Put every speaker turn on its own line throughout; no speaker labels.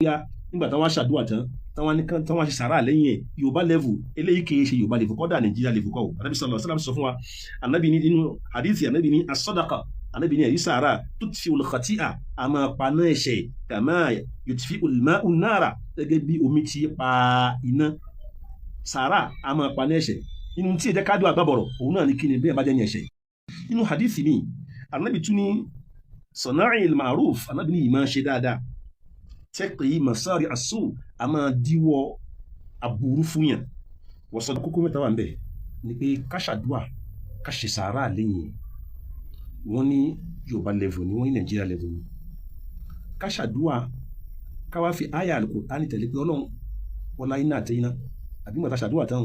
Bóyá nígbà táwọn aṣàdúrà tán, táwọn ní táwọn ṣe sàrà lẹ́yìn ẹ̀, Yorùbá level eléyìí kì í ṣe Yorùbá level kọ́dà, Nàìjíríà level kọ́ o. Anabi sallallahu alaihi wasallam sọ fún wa, anabi ní nínú hadithi, anabi ní as-sadaqa, anabi ní ẹ̀rí sàrà, tutfi'ul khati'a, a máa paná ẹ̀ṣẹ̀, kama yutfi'ul ma'u an-nara, gẹ́gẹ́ bí omi ti pa iná. Sàrà a máa paná ẹ̀ṣẹ̀. Inú tí ìjẹ́ kádùn àgbàbọ̀rọ̀ òun náà ní kí ni bẹ́ẹ̀ bá jẹ́ ní ẹ̀ṣẹ̀. Nínú hadithi mi, anabi tún ní sana'il ma'ruf, anabi ní ìmáa ṣe dáadáa, taqi masari asu, a máa díwọ́ aburú fún yàn. Wọ́n sọ kókó mẹ́ta wà ń bẹ̀ ni pé ká ṣàdúà, ká ṣe sàárà lẹ́yìn. Wọ́n ní Yorùbá level ni, wọ́n ní Nàìjíríà level ni. Ká ṣàdúà, ká wá fi àyà Al-Qur'ani tẹ̀lé pé Ọlọ́run wọlá iná àti iná, àbí gbàtà ṣàdúà tán,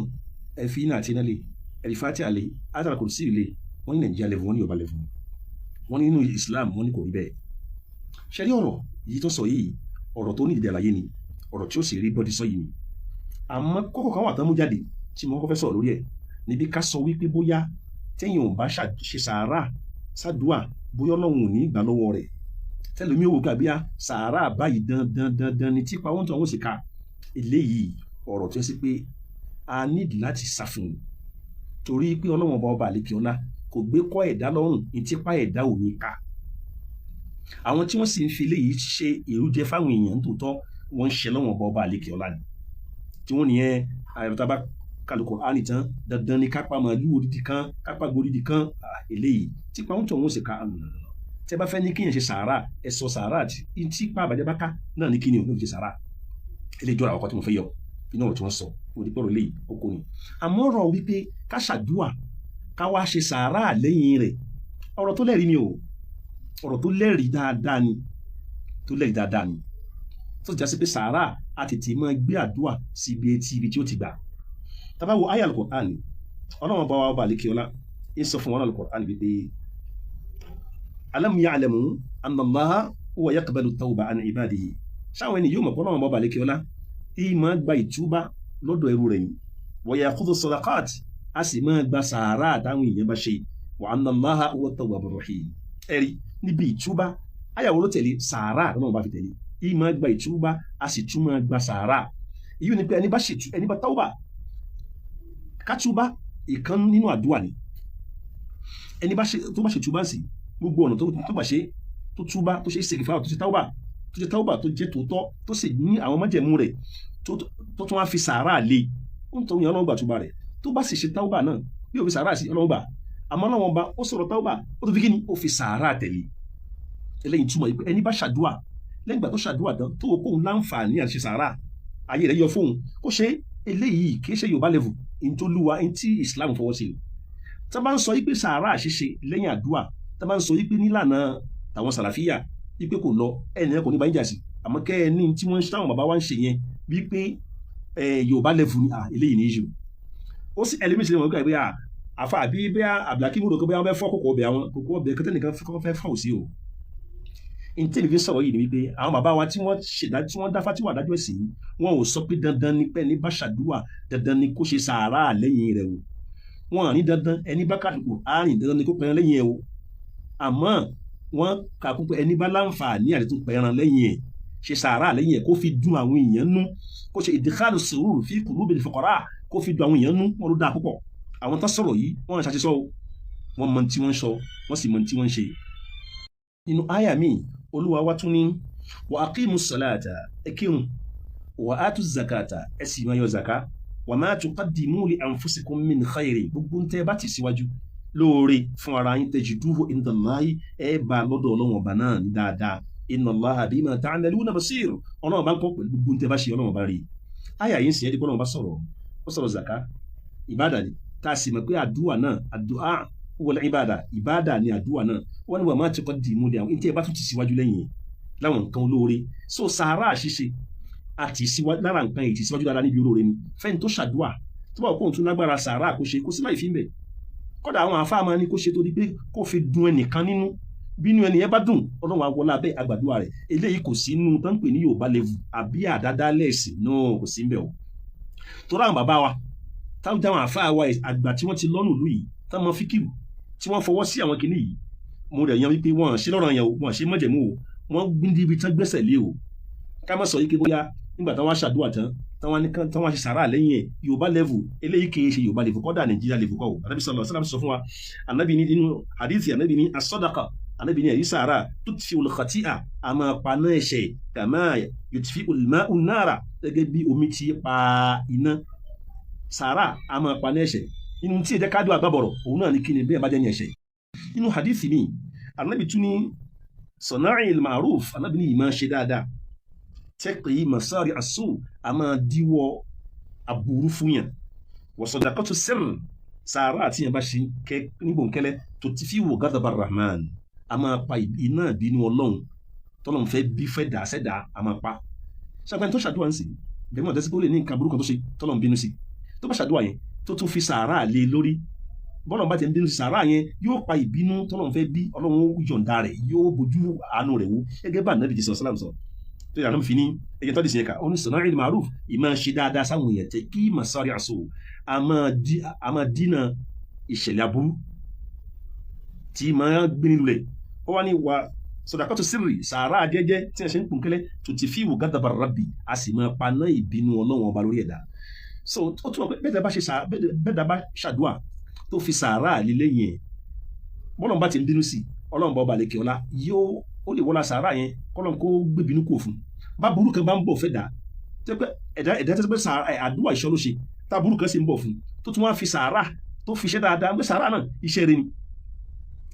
ẹ fi iná àti iná lé, ẹ fi Fatiha lé, Ayatul Kursi lé. Wọ́n ní Nàìjíríà level, wọ́n ní Yorùbá level, wọ́n ní nínú Islam, wọ́n ní kò rí bẹ́ẹ̀. Ṣẹ́rí ọ̀rọ̀ yìí tó sọ yìí, ọ̀rọ̀ tó ní ìdí àlàyé ni, ọ̀rọ̀ tí ó sì rí bọ́dí sọ yìí ni. Àmọ́ kókó kan wà tán mú jáde tí mo kọ́kọ́ fẹ́ sọ̀rọ̀ lórí ẹ̀ níbi ká sọ wípé bóyá téèyàn ò bá ṣe sàárà sàdúà, bóyá Ọlọ́run ò ní gbà lọ́wọ́ rẹ̀. Tẹlẹmí òwò gbàgbé sàárà báyìí dandan dandan ni tí pàwọn tó àwọn sì ka eléyìí, ọ̀rọ̀ tó yẹ sí pé a nídìí láti ṣàfihàn, torí pé Ọlọ́run ọba ọba àlekè ọlá kò gbé kọ́ ẹ̀dá lọ́rùn ní tipa ẹ̀dá ò ní ká. Àwọn tí wọ́n sì ń fi eléyìí ṣe èrújẹ fáwọn èèyàn tòótọ́, wọ́n ń ṣe lọ́wọ́n ọba ọba àlekè ọlá ni. Tí wọ́n nìyẹn àyàtọ̀ bá kálukọ á nìtàn, dandan ni kápá màálù odidi kan, kápá gbòdìdì kan. Eléyìí tipa ń tọ̀ wọ́n sì ká. Tẹ́ bá fẹ́ ní kíyàn ṣe sàárà, ẹ sọ sàárà tí ipa àbàjẹ́ bá ká náà ní kíni ò ní fi ṣe sàárà. Eléyìí jọra àkọ́kọ́ tí mo fẹ́ yọ inú ọ̀rọ̀ tí wọ́n sọ. Mo ti gbọ́rọ̀ léyìí ó kò ní. Àmọ́ ọ̀rọ̀ wípé ká ṣàdúà, ká wá ṣe sàárà lẹ́yìn rẹ̀, ọ̀rọ̀ tó lẹ́rìí ni o. Ọ̀rọ̀ tó lẹ́rìí dáadáa ni, tó lẹ́rìí dáadáa ni, tó ti já sí pé sàárà a tètè máa gbé àdúà sí ibi etí ibi tí ó ti gbà. Tá bá wo àyá Al-Qur'an, Ọlọ́run bá wa ọba àlékè ọlá ń sọ fún wọn Al-Qur'an wípé alam ya'lamu anna Allaha huwa yaqbalu tawba an ibadihi. Sáwọn ẹni yóò mọ̀ pé Ọlọ́run bá ọba àlékè ọlá ìyí máa gba ìtúbá lọ́dọ̀ ẹrú rẹ̀ ni, wa ya'khudhu sadaqat, a sì máa gba sàárà táwọn èèyàn bá ṣe, wa anna Allaha huwa tawwabur rahim. Ẹ̀rí níbi ìtúbá, àyàwó ló tẹ̀lé sàárà lọ́nà bá fi tẹ̀lé. Ìyí máa gba ìtúbá, a sì tún máa gba sàárà. Èyí ni pé ẹni bá ṣètú, ẹni bá tawba, kátúbá ìkan nínú àdúrà ni. Ẹni bá ṣe tó bá ṣe túbá sí gbogbo ọ̀nà tó bá ṣe tó túbá, tó ṣe ìsèkìfà, tó ṣe tawba, tó ṣe tawba tó jẹ́ tòótọ́, tó sì ní àwọn májẹ̀mú rẹ̀, tó tún wá fi sàárà lé, ó ń tọ́ yẹn, Ọlọ́run gbà túbá rẹ̀. Tó bá sì ṣe tawba náà bí ó fi sàárà sí, Ọlọ́run gbà. Àmọ́ Ọlọ́run ọba ó sọ̀rọ̀ tawba, ó tó fi kíni, ó fi sàárà tẹ̀lé. Eléyìí túmọ̀ yìí pé ẹni bá ṣàdúà, lẹ́yìn ìgbà tó ṣàdúà tán, tó o kóun láǹfààní àti ṣe sàárà, ayé rẹ̀ yọ fóun kó ṣe. Eléyìí kì í ṣe Yorùbá level ntòlúwa ntí Islam fọwọ́ sí ni. Tá bá ń sọ yìí pé sàárà ṣíṣe lẹ́yìn àdúà, tá bá ń sọ yìí pé nílànà tàwọn sàlàfíà yìí pé kò lọ, ẹnìyàn kò ní bá ń jà sí. Àmọ́ kẹ́ ẹ ní tí wọ́n ń táwọn bàbá wa ń ṣe yẹn wípé Yorùbá level ni, eléyìí ní issue. Ó sì ẹlẹ́mìí sílẹ̀ wọn gbà pé àfa àbí bẹ́ẹ̀ Abdulhakeem rò pé wọ́n fẹ́ fọ́ kókó ọbẹ̀, àwọn kókó ọbẹ̀ kẹ́tẹ́ nìkan fẹ́ fọ́ òsì o. Ntẹ́ni fi sọ̀rọ̀ yìí ni wípé àwọn bàbá wa tí wọ́n ṣèdá, tí wọ́n dá fatiwa dájọ́ ẹ̀sìn yìí, wọn ò sọ pé dandan ni pé ní bá ṣàdúà, dandan ni kó ṣe sàárà lẹ́yìn rẹ̀ o. Wọn à ní dandan ẹni bá kàdùkù àárín, dandan ni kó pẹran lẹ́yìn ẹ̀ o. Àmọ́ wọ́n kà kún pé ẹni bá láǹfààní àti tó pẹran lẹ́yìn ẹ̀, ṣe sàárà lẹ́yìn ẹ̀, kó fi dùn àwọn èèyàn nú, kó ṣe idkhalu surur fi qulubil fuqara, kó fi dùn àwọn èèyàn nú, wọn ló dáa púpọ̀. Àwọn tó sọ̀rọ̀ yìí, wọ́n ṣàṣìṣọ́ o. Wọ́n mọ tí wọ́n ń sọ, wọ́n sì mọ tí wọ́n ń ṣe. Nínú àyà mi, Olúwa wa tún ní wa aqimu salata, ẹ kírun, wa atu zakata, ẹ sì máa yọ zaka, wa ma tuqaddimu li anfusikum min khairin, gbogbo ń tẹ́ bá ti síwájú lóore fún ara yín, tajiduhu indallahi, ẹ bá lọ́dọ̀ Ọlọ́run ọba náà ní dáadáa, inna Allaha bima ta'maluna basir. Ọlọ́run bá ń kọ́ pẹ̀lú gbogbo ń tẹ́ bá ṣe, Ọlọ́run bá rí. Àyà yìí ń sìn ẹ́ dípọ́ Ọlọ́run bá sọ̀rọ̀, ó sọ̀rọ̀ zaka, ìbádà ni, tá a sì mọ̀ pé àdúà náà, àdúà wal ìbádà, ìbádà ni àdúà náà. Wọ́n ní wa ma tuqaddimu li àwọn ní tí ẹ bá tún ti síwájú lẹ́yìn láwọn nǹkan olóore. So sàárà ṣíṣe àti síwájú lára nǹkan èyí ti síwájú dáadáa níbi olóore ni. Fẹ́ni tó ṣàdúà, tó bá kóhun tún lágbára sàárà kó ṣe, kó sí láì fi ń bẹ̀. Kódà àwọn àfáà máa ní kó ṣe torí pé kó fi dùn ẹnìkan nínú. Bínú ẹni yẹn bá dùn, Ọlọ́run awọlá abẹ́ àgbàdua rẹ̀. Eléyìí kò sí inú tó ń pè ní Yorùbá level àbí àdádálẹ̀ ẹ̀sìn náà, kò sí ń bẹ̀ o. Torí àwọn bàbá wa táwọn jáwọn àfáà wa àgbà tí wọ́n ti lọ́nà ìlú yìí, táwọn mọ fíkìrù tí wọ́n fọwọ́ sí àwọn kinní yìí, mo rẹ̀ yan wípé wọ́n ṣe lọ́rọ̀ yẹn o, wọ́n ṣe mọ́jẹ̀mú o, wọ́n gbíndí ibi tán gbẹ́sẹ̀ lé o. Ká má sọ yìí ké bóyá nígbà táwọn aṣàdúrà tán, táwọn aṣe sàárà lẹ́yìn ẹ̀, Yorùbá level eléyìí kì í ṣe Yorùbá level, kọ́dà Nàìjíríà level kọ́ o. Anabi sallallahu alaihi wasallam sọ fún wa, anabi ní nínú hadithi, anabi ní as-sadaqa, anabi ní ẹ̀rí sàárà, tutfi'ul khati'a, a máa paná ẹ̀ṣẹ̀, kama yutfi'ul ma'u an-nara, gẹ́gẹ́ bí omi ti pa iná. Sàárà a máa paná ẹ̀ṣẹ̀. Inú tí ìjẹ́ kádùn àgbàbọ̀rọ̀ òun náà ní kí ni bẹ́ẹ̀ bá jẹ́ ní ẹ̀ṣẹ̀. Nínú hadithi mi, anabi tún ní sana'il ma'ruf, anabi ní ìmọ̀ ṣe dáadáa, taqi masari asu, a máa díwọ́ aburú fún yàn. Wa sadaqatu sirr, sàárà àti yàn bá ṣe nígbòǹkẹ́lẹ́, tutfi'u ghadab ar-rahman, a máa pa iná ìbínú Ọlọ́run tọ́lọ́run fẹ́ bí fẹ́ dà sẹ́dà, a máa pa. Ṣàpẹ́ tó ṣàdúrà ń sìn bẹ́ẹ̀ mọ̀ tẹ́sí pé ó lè ní nǹkan burúkú tó ṣe tọ́lọ́run bínú sí, tó bá ṣàdúrà yẹn tó tún fi sàárà lé lórí, bọ́lọ̀ bá ti ń bínú sí sàárà yẹn yóò pa ìbínú tọ́lọ́run fẹ́ bí, Ọlọ́run ó yọ̀ǹda rẹ̀, yóò bójú àánú rẹ̀ wò, gẹ́gẹ́ bá Ànábì sọ sálàm sọ tó yàrá fi ní ẹ̀yẹ tó dìsìn yẹn ká. Ó ní sana'il ma'ruf, ìmọ̀ ṣe dáadáa sáwọn èèyàn, tẹ kí masari àṣọ, a máa dínà ìṣẹ̀lẹ̀ aburú tí máa gbé nílùú rẹ̀. Ó wá ní wa sadaqatu sirri, sàárà jẹ́jẹ́ tí a ṣe ń kùnkẹ́lẹ́, tutfi'u ghadaba rabbi, a sì máa paná ìbínú Ọlọ́run ọba lórí ẹ̀dá. So ó túmọ̀ pé bẹ́ẹ̀ bá ṣàdúà tó fi sàárà lílé yẹn, bọ́lọ̀ bá ti ń bínú sí Ọlọ́run bá ọba àlekè ọlá, yóò ó lè wọlá sàárà yẹn kọ́lọ́n kó gbé bínú kò fún bá burú kan bá ń bọ̀ fẹ́ dà ẹ̀dá ẹ̀dá tó pé àdúrà ìṣọ́ ló ṣe, tá burú kan sì ń bọ̀ fún, tó tún wá fi sàárà tó fi iṣẹ́ dáadáa ń gbé sàárà náà, iṣẹ́ rẹ ni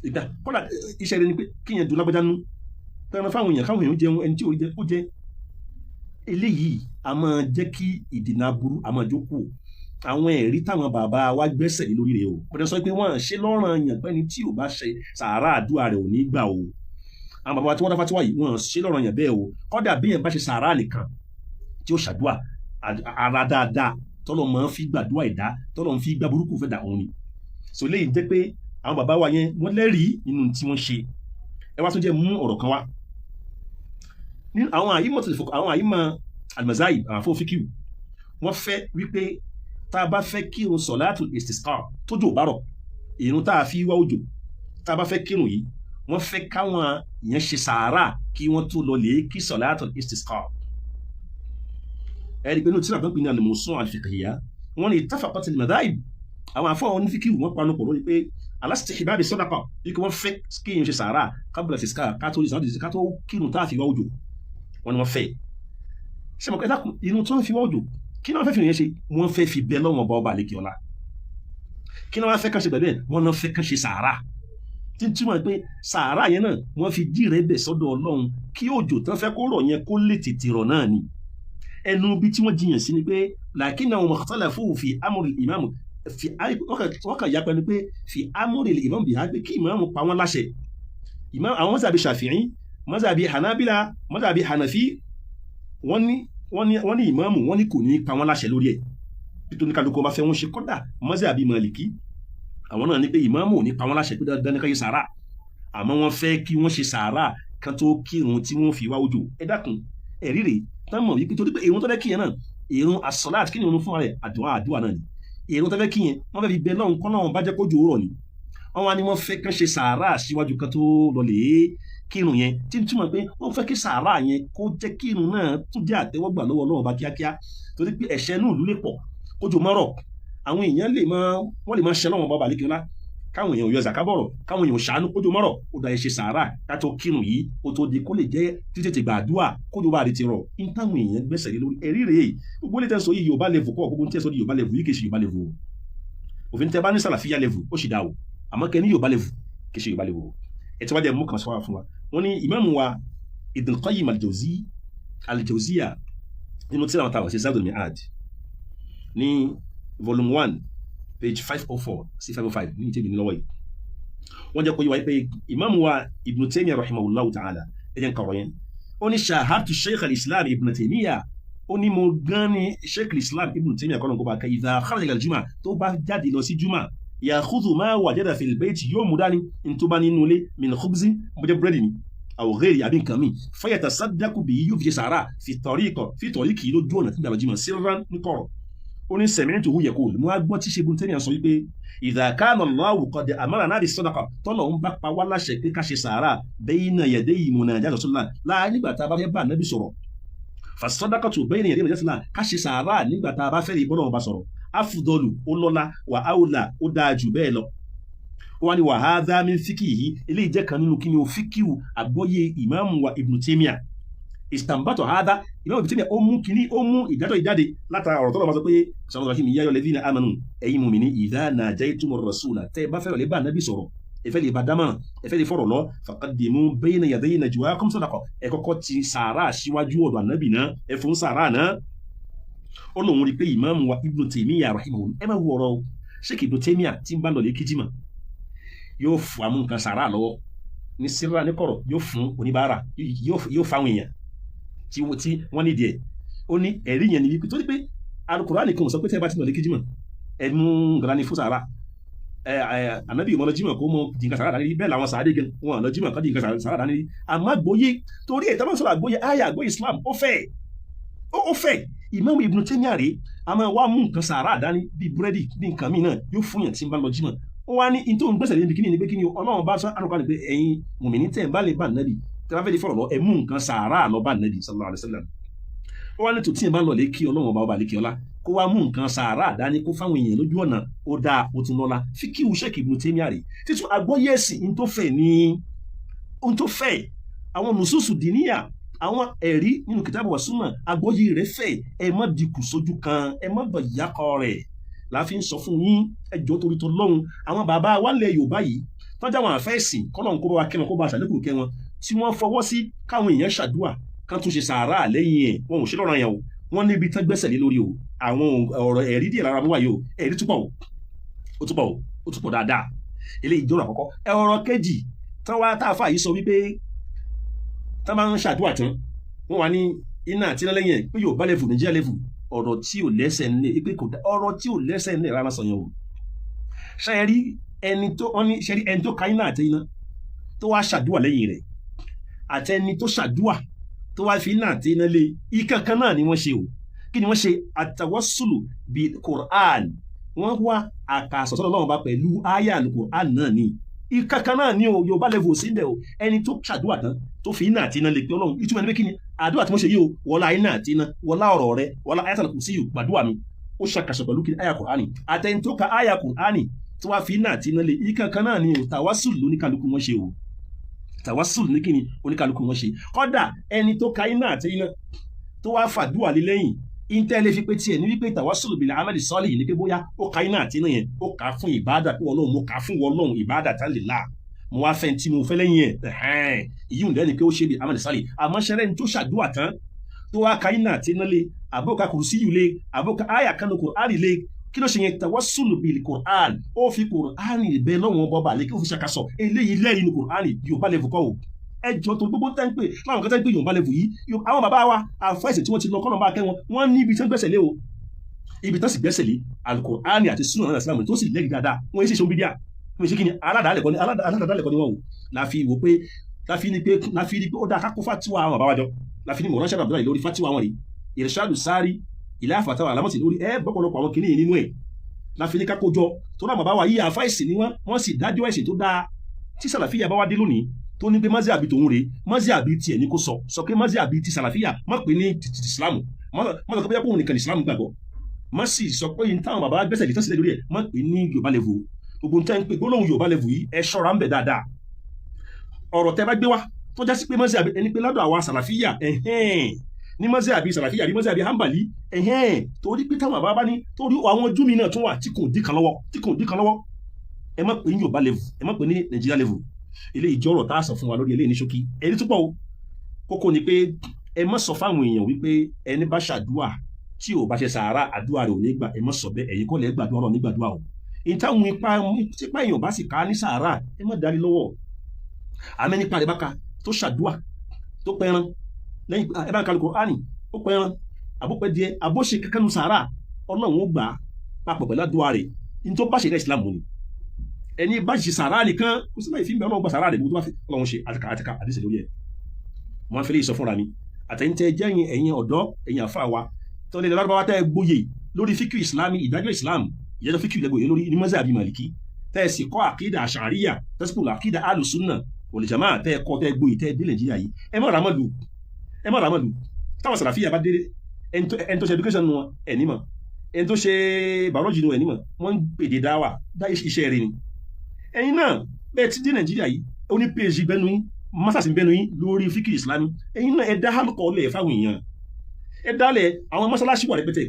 ìgbà kọ́lá, iṣẹ́ rẹ ni pé kíyẹn dùn lágbájá nú tẹ́ran fáwọn èèyàn, káwọn èèyàn jẹun, ẹni tí ò jẹ kó jẹ. Eléyìí a máa jẹ́ kí ìdènà aburú a máa jókòó. Àwọn ẹ̀rí táwọn bàbá wa gbẹ́sẹ̀ lé lórí rẹ̀ o kò dẹ̀ sọ pé wọ́n ṣe lọ́ràn yàn pé ẹni tí ò bá ṣe sàárà àdúrà rẹ̀ ò ní gbà o. Àwọn bàbá wa tí wọ́n dáfá tí wà yìí, wọ́n ṣe lọ́ràn yàn bẹ́ẹ̀ o. Kọ́dà bí yẹn bá ṣe sàárà nìkan tí ó ṣàdúà ara dáadáa, tọ́lọ̀ máa ń fi gbàdúrà ẹ̀dá, tọ́lọ̀ ń fi gbà burúkú fẹ́ dà òun ni. So léyìí jẹ́ pé àwọn bàbá wa yẹn wọ́n lẹ́rìí nínú tí wọ́n ṣe. Ẹ wá tún jẹ́ mú ọ̀rọ̀ kan wá nínú àwọn àyímọ̀ tó àwọn àyímọ̀ al-mazahib, àwọn afọ́fíkìw, wọ́n fẹ́ wípé tá a bá fẹ́ kírun sọ̀láàtù istisqa, tójò bá rọ̀, ìrun tá a fi wá òjò, tá a bá fẹ́ kírun yìí, wọ́n fẹ́ káwọn yẹn ṣe sàárà kí wọ́n tó lọ lè kí sọ̀láàtù istisqa. Ẹ̀rí pé inú tíra tó ń pè ní al-mawsu'a al-fiqhiyya, wọ́n ní ittafaqat al-madhahib, àwọn afọ́ onífíkìw wọ́n panu pọ̀ lórí pé ala istihbabi sadaqa, wípé wọ́n fẹ́ kí yẹn ṣe sàárà qabla istisqa, ká tó kírun tá a fi wá òjò. Wọ́n ní wọ́n fẹ́ ṣe mọ̀ pé inú tó ń fi wá òjò, kí náà fẹ́ fi yẹn ṣe? Wọ́n fẹ́ fi bẹ lọ́wọ́n ọba ọba àlekè ọlá. Kí náà wọ́n fẹ́ kàn ṣe pẹ̀lú ẹ̀? Wọ́n náà fẹ́ kàn ṣe sàárà, tí ń túmọ̀ pé sàárà yẹn náà wọ́n fi dìrẹ́ bẹ̀ sọ́dọ̀ Ọlọ́run kí òjò tán fẹ́ kó rọ̀ yẹn kó lè tètè rọ̀ náà ni. Ẹnu bí tí wọ́n jiyàn sí ni pé lakinnahum ikhtalafu fi amri imam fi, wọ́n kàn yapa ni pé fi amri imam bìhá, pé kí ìmáàmù pa wọ́n láṣẹ. Àwọn mọ́sàbí Ṣàfi'í, mọ́sàbí Hanabila, mọ́sàbí Hanafi, wọ́n ní ìmáàmù, wọ́n ní kò ní pa wọ́n láṣẹ lórí ẹ̀, nítorí kálukú bá fẹ́ wọ́n ṣe. Kọ́dà mọ́sàbí Màlìkí, àwọn náà ní pé ìmáàmù ò ní pa wọ́n láṣẹ pé dandan ní ká ṣe sàárà, àmọ́ wọ́n fẹ́ kí wọ́n ṣe sàárà kan tó kírun tí wọ́n fi wá òjò. Ẹ dákun, ẹ̀rí rèé tán mọ̀ wípé torí pé ìrun tó fẹ́ kí yẹn náà, ìrun àsọ̀láàtì, kí ni ìrun fún rẹ̀? Àdúrà, àdúrà náà ni. Ìrun tó fẹ́ kí yẹn, wọ́n fẹ́ fi bẹ lọ́hùn kọ́ náà bá jẹ́ kójò rọ̀ ni. Wọ́n wá ní wọ́n fẹ́ kán ṣe sàárà síwájú kan tó lọ lè kírun yẹn, tí ń túmọ̀ pé wọ́n fẹ́ kí sàárà yẹn kó jẹ́ kírun náà tún jẹ́ àtẹ́wọ́gbà lọ́wọ́ Ọlọ́run bá kíákíá, torí pé ẹ̀ṣẹ̀ inú ìlú lè pọ̀, kójò mọ́rọ̀, àwọn èèyàn lè máa wọ́n lè máa ṣẹ lọ́wọ́ bàbá àlékè ńlá, káwọn èèyàn yọ zàkábọ̀rọ̀, káwọn èèyàn ṣàánú, kójò mọ́rọ̀, ó da ẹ ṣe sàárà ká tó kírun yìí, ó tó di kó lè jẹ́ títètè gbàdúrà kójò bá lè ti rọ̀. Ní táwọn èèyàn gbẹ́sẹ̀ lé lórí ẹ̀rí rèé. Gbogbo ilé tẹ́sán yìí, Yorùbá level kọ́, gbogbo tẹ́sán yìí Yorùbá level yìí kì í ṣe Yorùbá level. Òfin tẹ́ bá ní sàlàfíà level, ó sì dá o, àmọ́ kẹ́ ní Yorùbá level, kì í ṣe Yorùbá level. Ẹ̀ tí wọ́n jẹ́ mú kan sọ́wọ́ fún wa, wọ́n ní ìmáàmù wa Ibn Qayyim al-Jawziyya, nínú tí àwọn táwọn ṣe Zadul Mi'ad ní volume 1 page 504 sí 505 ní ìtẹ́bi ní lọ́wọ́ yìí, wọ́n jẹ́ kó yé wa pé ìmáàmù wa Ibn Taymiyyah rahimahullahu ta'ala, ẹ jẹ́ n kọ̀rọ̀ yẹn, ó ní shahadtu Sheikh al-Islam Ibn Taymiyyah, ó ní mo gán ní Sheikh al-Islam Ibn Taymiyyah kọ́nà kó bá kẹ́, idha kharaja al-juma, tó bá jáde lọ sí juma, ya'khudhu ma wajada fil bayt, yóò mú dání ní tó bá nínú ilé, min khubzi, mo jẹ́ búrẹ́dì ni, aw ghairi, àbí nǹkan mi, fayatasaddaqu bihi, yóò fi ṣe sàárà, fi tariqa, fi tariqi, lójú ọ̀nà tí ń gbà lọ jímọ̀, sirran, ní kọ̀rọ̀. Ó ní sami'tuhu yaqul, mo á gbọ́ tí ṣe Ibn Taymiyyah sọ wípé idha kana Allahu qad amarana bis sadaqa, tọ́lọ̀ ń bá pa wá láṣẹ pé ká ṣe sàárà, bayna yaday munajat rasulullah, láàrin nígbà tá a bá fẹ́ bá ànábì sọ̀rọ̀. Fasadaqatu bayna yaday majalisila, ká ṣe sàárà nígbà tá a bá fẹ́ rí bọ́lá wọn bá sọ̀rọ̀, afdalu, ó lọ́lá, wà áwùlà, ó dáa jù bẹ́ẹ̀ lọ. Wọ́n ní wa hadha min fikihi, eléyìí jẹ́ kan nínú kí ni o fíkìwù àgbọ́yé ìmáàmù wa Ibn Taymiyyah. Istanbato hadha, ìmáàmù Ibn Taymiyyah ó mú kíní, ó mú ìdájọ́ ìjáde látara ọ̀rọ̀ tọ́lọ́ máa sọ pé sọ̀rọ̀ rahim ya ayyuhal ladhina amanu, ẹ̀yin mùmínì, idha najaytumur rasula, tẹ́ ẹ bá fẹ́ràn lè bá ànábì sọ̀rọ̀, ẹ fẹ́ lè bá dámọ̀ràn, ẹ fẹ́ lè fọ̀rọ̀ lọ, faqaddimu bayna yaday najwakum sadaqa, ẹ kọ́kọ́ ti sàárà síwájú ọ̀dọ̀ ànábì náà, ẹ fún sàárà náà. Ó lóun rí pé ìmáàmù wa Ibn Taymiyyah rahimahullah, ẹ má wo ọ̀rọ̀ o, Sheikh Ibn Taymiyyah tí ń bá lọ lè kíjìmọ̀ yóò fún amú nǹkan sàárà lọ́wọ́ ní síra ní kọ̀rọ̀, yóò fún oníbàárà, yóò fáwọn èèyàn tí wọ́n nídìí ẹ̀. Ó ní ẹ̀rí yẹn ni wípé torí pé Al-Qur'ani kan sọ pé tẹ́ ẹ bá ti lọ lè kíjìmọ̀ ẹ mú nǹkan ní fún sàárà. Ànábì ìmọ̀ lọ jímọ̀ kó mọ di nǹkan sàárà dání, bẹ́ẹ̀ làwọn sàárè gan wọn lọ jímọ̀ kó di nǹkan sàárà dání. Àmọ́ àgbọ́yé torí ẹ̀ tábà sọ̀rọ̀ àgbọ́yé àyà àgbọ́yé Islam ó fẹ̀, ó fẹ̀. Imam Ibn Taymiyyah rèé, a máa wá mú nǹkan sàárà dání bíi búrẹ́dì bíi nǹkan míì náà, yóò fún yàn tí ń bá lọ jímọ̀. Ó wá ní in tó ń gbèsè níbi kíní ni pé kíní Ọlọ́run bá sọ àrùn kan pé ẹ̀yin mùmíní tẹ̀ ń bá lè bá nàbì tẹ́ bá fẹ́ di fọ̀rọ̀ lọ, ẹ mú nǹkan sàárà lọ bá nàbì sallallahu alaihi wasallam. Ó wá ní tó tí ẹ bá lọ lè kí Ọlọ́run ọba ọba lè kí ọlá kó wá mú nǹkan sàárà dání kó fáwọn èèyàn lójú ọ̀nà, ó dáa, ó tún lọ́la. Fíkíwù Sheikh Ibn Taymiyyah rèé títún àgbọ́yé ẹ̀sìn in tó fẹ̀ ní ohun tó fẹ̀, àwọn nùsùsù dìníyà, àwọn ẹ̀rí nínú kìtàbù wa súnà, àgbọ́yé rẹ̀ fẹ̀. Ẹ má dikù sójú kan, ẹ má bọ̀ yàkọ rẹ̀. La fi ń sọ fún yín, ẹ jọ̀ọ́ torí tó lọ́hùn, àwọn bàbá wa lẹ̀ Yorùbá yìí tọ́jà àwọn àfẹ́sìn kọ́lọ́n kó bá wa kẹ́ wọn, kó bá wa ṣàlékún kẹ́ wọn, tí wọ́n fọwọ́ sí káwọn èèyàn ṣàdúà kán tún ṣe sàárà lẹ́yìn ẹ̀, wọn ò ṣe lọ́rọ̀ yẹn o, wọ́n níbi tán gbẹ́sẹ̀ lé lórí o. Àwọn ọ̀rọ̀ ẹ̀rí díẹ̀ lára mú wáyé o, ẹ̀rí túpọ̀ o, ó túpọ̀ o, ó túpọ̀ dáadáa. Eléyìí jọ̀rọ̀ àkọ́kọ́. Ẹ ọ̀rọ̀ kejì tán wá tá a fà yìí sọ wípé tán bá ń ṣàdúà tán, wọ́n wá ní iná àti iná lẹ́yìn ẹ̀ pé Yorùbá level, Nàìjíríà level, ọ̀rọ̀ tí ò lẹ́sẹ̀ ńlẹ̀ pé kò dá, ọ̀rọ̀ tí ò lẹ́sẹ̀ ńlẹ̀ rárá sọ yẹn o. Ṣe rí ẹni tó wọ́n ní, ṣe rí ẹni tó ka iná àti iná tó wá ṣàdúà lẹ́yìn rẹ̀ àti ẹni tó ṣàdúà tó wá fi iná àti iná lé, ìkankan náà ni wọ́n ṣe o. Kí ni wọ́n ṣe? Àtàwọ́sùlù bí Qur'an, wọ́n wá àkàsọ̀sọ́dọ̀ Ọlọ́run bá pẹ̀lú àyà Qur'an náà ni, ìkankan náà ni o. Yorùbá level sí ndẹ̀ o. Ẹni tó ṣàdúà tán tó fi iná àti iná lè pé Ọlọ́run, ìtumọ̀ ẹni pé kí ni àdúrà tí mo ṣe yìí o, wọlá iná àti iná, wọlá ọ̀rọ̀ rẹ, wọlá ayatul kursi yìí, gbàdúrà mi. Ó ṣàkàṣọ pẹ̀lú kí ni àyà Qur'ani. Àtẹni tó ka àyà Qur'ani tó wá fi iná àti iná lé, ìkankan náà ni o. Tàwásùl lóníkàlùkù wọn ṣe o, tàwásùl ní kí ni oníkàlùkù wọn ṣe. Kọ́dà ẹni tó ka iná àti iná tó wá fàdúrà lé lẹ́yìn, ìtẹ́lẹ̀ fi pé tiẹ̀ ní wípé tàwásùl bil amali salih ní pé bóyá ó ka iná àti iná yẹn, ó kà á fún ìbáàdà pé Ọlọ́run, mo kà á fún Ọlọ́run ìbáàdà tá lè la, mo wá fẹ́ tí mo fẹ́ lẹ́yìn ẹ̀, ẹ̀hẹ́n ìyí ń dẹ́ni pé ó ṣe bil amali salih. Àmọ́ ṣẹlẹ̀ ní tó ṣàdúrà tán tó wá ka iná àti iná lé, àbóka kùrùsíyù lé, àbóka àyà kanu Kùránì lé, kí ló ṣe yẹn? Tawassul bil Qur'an, ó fi Kùránì bẹ lọ́wọ́n bọ́ba lé kí ó fi ṣàkàsọ̀ eléyìí lẹ́yìn ní Kùránì. Yorùbá level kọ́ o. Ẹjọ́ tó gbogbo tẹ́ ń pè láwọn kan tẹ́ ń pè Yorùbá level yìí, àwọn bàbá wa àfẹ́sẹ̀ tí wọ́n ti lọ kọ́nà bá kẹ́ wọn, wọ́n ní ibi tí wọ́n gbẹ́sẹ̀ lé o, ibi tán sì gbẹ́sẹ̀ lé Al-Qur'ani àti sunnah náà Islam tó sì lẹ́gì dáadáa. Wọ́n ṣe ṣe bídíà, wọ́n ṣe kí ni aládàálẹ̀ kọ́ ni wọ́n o. Láfi wò pé láfi ní pé láfi ní pé ó dáa kákó fatiwa àwọn bàbá wa jọ, láfi ní mọ̀rán ṣàdàbọ̀ Abdullahi lórí fatiwa wọn rí Irshadu Sari ilé àfàtàwà alámọ̀sí lórí ẹ bọ́pọ̀lọpọ̀ àwọn kìnìún nínú ẹ̀, láfi ní kákó jọ tó náà bàbá wa yìí àfa ẹ̀sìn ni wọ́n, wọ́n sì dájọ́ ẹ̀sìn tó dáa. Tí sàlàfíà bá wá dé lónìí tó ní pé mọ́sí àbí tòun rèé, mọ́sí àbí tiẹ̀ ní kó sọ sọ pé mọ́sí àbí ti sàlàfíà, má pè ní ti ìsìlámù, má sọ pé kóun nìkan ní ìsìlámù gbàgbọ́, má sì sọ pé ní táwọn bàbá gbẹ́sẹ̀ lè tán sílẹ̀ lórí ẹ̀, má pè ní Yorùbá level. Gbogbo tẹ́ ń pè gbólóhùn Yorùbá level yìí, ẹ ṣọ́ra ń bẹ̀ dáadáa. Ọ̀rọ̀ tẹ́ bá gbé wá tó já sí pé mọ́sí àbí ẹni pé lọ́dọ̀ àwa sàlàfíà, ẹ̀hẹ́n, ní mọ́sí àbí sàlàfíà àbí mọ́sí àbí hambali, ẹ̀hẹ́n, torí pé táwọn bàbá bá ní torí àwọn ojú mi náà tún wà tí kò dí kan lọ́wọ́, tí kò dí kan lọ́wọ́. Ẹ má pè ní Yorùbá level, ẹ má pè ní Nàìjíríà level. Eléyìí jẹ́ ọ̀rọ̀ tá a sọ fún wa lórí eléyìí ní ṣókí. Èyí túpọ̀ o, kókó ni pé ẹ má sọ fáwọn èèyàn wípé ẹni bá ṣàdúà tí ò bá ṣe sàárà àdúà rẹ̀ ò ní gbà. Ẹ má sọ bẹ́ẹ̀. Ẹ̀yin kọ́ lẹ́ gbàdúrà, Ọlọ́run ní gbàdúrà o. Ìtàwọn ipa tipa èèyàn bá sì ká ní sàárà, ẹ má darí lọ́wọ́. Àmẹ́ nípa rẹ̀ bá ka tó ṣàdúà tó pẹran lẹ́yìn ẹ bá ń kálukú ánì, ó pẹran àbópẹ́ díẹ̀ àbóṣe kankan nu sàárà, Ọlọ́run ó gbà á papọ̀ pẹ̀lú àdúrà rẹ̀. Ní tó bá ṣe rẹ̀ Ìsìlámù ni ẹni bá ṣe sàárà nìkan, kó sì láì fi ń bẹ Ọlọ́run gba sàárà rẹ̀ gbogbo tó bá fi Ọlọ́run ṣe àtìkà àtìkà àdìsẹ̀ lórí ẹ̀. Wọ́n fi lè sọ fúnra mi àtẹ̀yìntẹ́ jẹ́yìn ẹ̀yin ọ̀dọ́, ẹ̀yin àfa wa tọ́lẹ̀ lárúbáwá tẹ́ ẹ gbóyè lórí fíkì ìsìlámì, ìdájọ́ ìsìlámù, ìdájọ́ fíkì lẹ́gbòye lórí ní mọ́sí àbí màlìkí, tẹ́ ẹ sì kọ́ àkídà àṣàríyà tẹ́sípò àkídà alùsùnà wal jamaa, tẹ́ ẹ kọ́ tẹ́ ẹ gbóyè tẹ́ ẹ dé Nàìjíríà yìí, ẹ má ràmọ́lù, ẹ má ràmọ́lù. Táwọn sàlàfíà bá dé, ẹni tó ṣe education nu wọn ẹ̀ nímọ̀, ẹni tó ṣe biology nu ẹ̀ nímọ̀, wọ́n ń gbèdé dáwà dá iṣẹ́ rẹ̀ ni. Ẹ̀yin náà bẹ́ẹ̀ ti dé Nàìjíríà yìí, ó ní PhD bẹ́nu yín, masters bẹ́nu yín lórí fíkì ìsìlámì. Ẹ̀yin náà ẹ dá hálùkọ́ lẹ̀ fáwọn èèyàn, ẹ dálẹ̀ àwọn mọ́sálásí wà rẹpẹtẹ,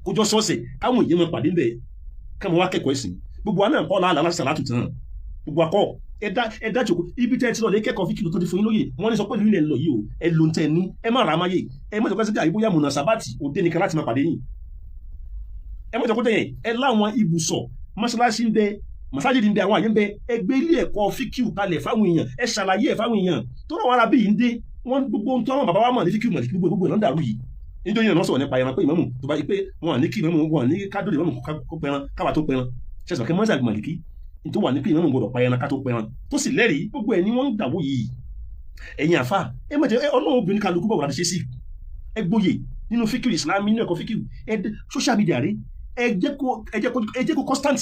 kójọ sọ́ọ̀sẹ̀ káwọn èèyàn máa pàdé ńbẹ̀, káwọn wá kẹ́kọ̀ọ́ ẹ̀sìn. Gbogbo wa náà kọ́ láàlá láti sàlátù tán, gbogbo akọ́ ẹ dá jòkó ibi tẹ́ ẹ ti lọ lé kẹ́kọ̀ọ́ fíkì tó ti fún yín lóye. Wọ́n ní sọ pé ìlú ilẹ̀ ń lọ yìí o, ẹ ló ń tẹ́ ní, ẹ má ra amáyé, ẹ má jọ pé àyíbóyá mùnà sábàtì òde nìkan láti máa pàdé yìí. Ẹ má jọ kó tẹ̀yìn ẹ láwọn ibùsọ̀, mọ́ṣáláṣí ń bẹ, masajidi ń bẹ, àwọn àyè ń bẹ. Ẹ gbé ilé ẹ̀kọ́ fíkìú kalẹ̀ fáwọn èèyàn, ẹ ṣàlàyé ẹ̀ fáwọn èèyàn tó rọ̀ wọn ara bí yìí ń dé. Wọ́n gbogbo ohun tó àwọn bàbá wa mọ̀ ní fíkìú mọ̀ ní gbogbo gbogbo ìlànà dàrú yìí. Nítorí náà sọ̀rọ̀ nípa ẹran pé ìmámù tó bá yí pé wọn ní kí ìmámù, wọn ní kádòdì ìmámù kó pẹran káwa tó pẹran. Ṣẹ̀sọ̀ kí mọ́sàgì màlìkí tó wà ní pé ìmámù gbọdọ̀ pa ẹran ká tó pẹran, tó sì lẹ́rìí, gbogbo ẹ̀ ni wọ́n ń dàwó yìí. Ẹ̀yin àfa, ẹ má jẹ́ ọlọ́run obìnrin kálukú bọ̀ wọ́n ṣe sí. Ẹ gbóyè nínú fíkìrì ìsìlámù, nínú ẹ̀kọ́ fíkìrì, ẹ social media rí, ẹ jẹ́ kó constant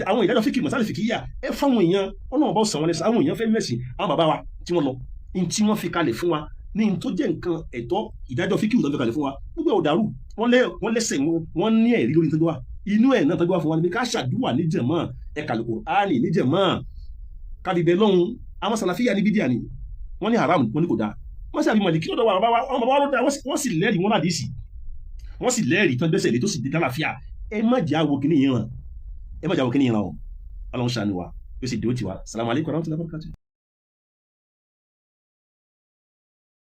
àwọn ìdájọ́ fíkìrì mọ̀sálì fìkìyà ẹ fáwọn èèyàn. Ọlọ́run bá sàn wọn lẹ́sàn. Àwọn èèyàn fẹ́ mẹ̀sìn. Àwọn bàbá wa tí wọ́n lọ ní tí wọ́n fi kalẹ̀ fún wa ní tó jẹ́ nǹkan ẹ̀tọ́, ìdájọ́ fíkìrì tó fi kalẹ̀ fún wa, gbogbo ẹ̀ ò dàrú. Wọ́n lẹ́sẹ̀, wọ́n ní ẹ̀rí lórí tọ́jú wa. Inú ẹ̀ náà tọ́jú wa fún wa níbi ká ṣàdúwà níjẹ̀mọ́, ẹ kàlùkù áàní níjẹ̀mọ́, kábíbẹ̀ lọ́hùn. Àwọn sàlàfíà ní bídíà ni wọ́n ní haram, wọ́n ní kò dáa. Wọ́n sì àbí mọ̀lìkí lọ́dọ̀ wa, àwọn bàbá wa ló dáa. Wọ́n sì lẹ́rìí, wọ́n ládìísì, wọ́n sì lẹ́rìí tán gbẹ́sẹ̀ lé tó sì dé lálàáfíà. Ẹ má jẹ́ àwọ̀ kìíní yìí ràn, ẹ má jẹ́ àwọ̀ kìíní yìí ràn o. Ọlọ́run ṣàánú wa, yóò sì dúró tiwa. Salamu alaykum warahmatullahi wabarakatuh.